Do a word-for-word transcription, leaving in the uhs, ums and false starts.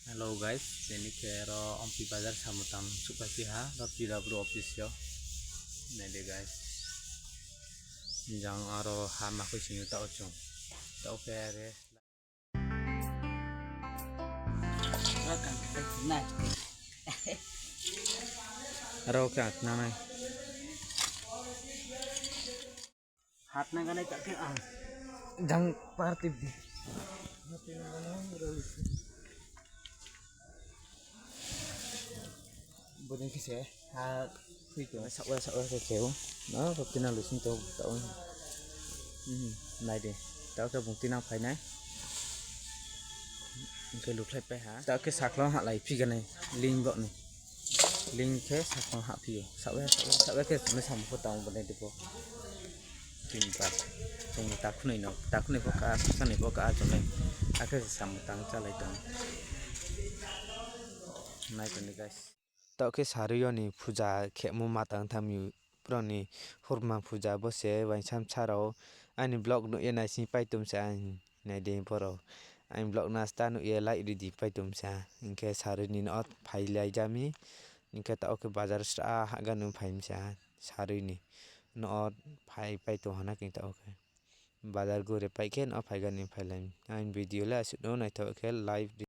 Hello guys, tini khe aro Ompi bazar samung tang sukha si ha, ro P W office yo. Naidi guys. Jang aro ha makoi sini tao chung. Tao khe are. Aro khe atna nai. Hat na ganai tak khe ang. Jang party di. Bodin khe se ha phui to. Sakwa sakwa khe khe o. Na to tina lusin to ta o. Hmm, nai de. Ta khe bung tina phai nai. Hingke lukhlai pai ha. Ta khe saklo ha lai phi ganai. Ling bo ni. Ling khe saklo ha phi o. Sakwa sakwa sakwa khe me samung ko ta o bodin de ko. Tin bar. Tong takhunui no, takhunui bo ka, swkani bo ka, achomai. Akhe samung tang chalai tong. Nai tongdi guys. Tao khe sarui oni puja khemo matang thamni, puroni hurma puja bo se wansam sarao. Ani vlog nukya naising paitum sa ang naidi borok. Ani vlog nasta nukya like ridi paitum sa. Hinkhe sarui ni no phai lai jami. Hinkhe tao khe bazar sra hagano phaimsa sarui ni. No phai paitum hana khe tao khe. Bazar gure pai khe no phai gani phai lai. Ang video le aswk no naithok khe live.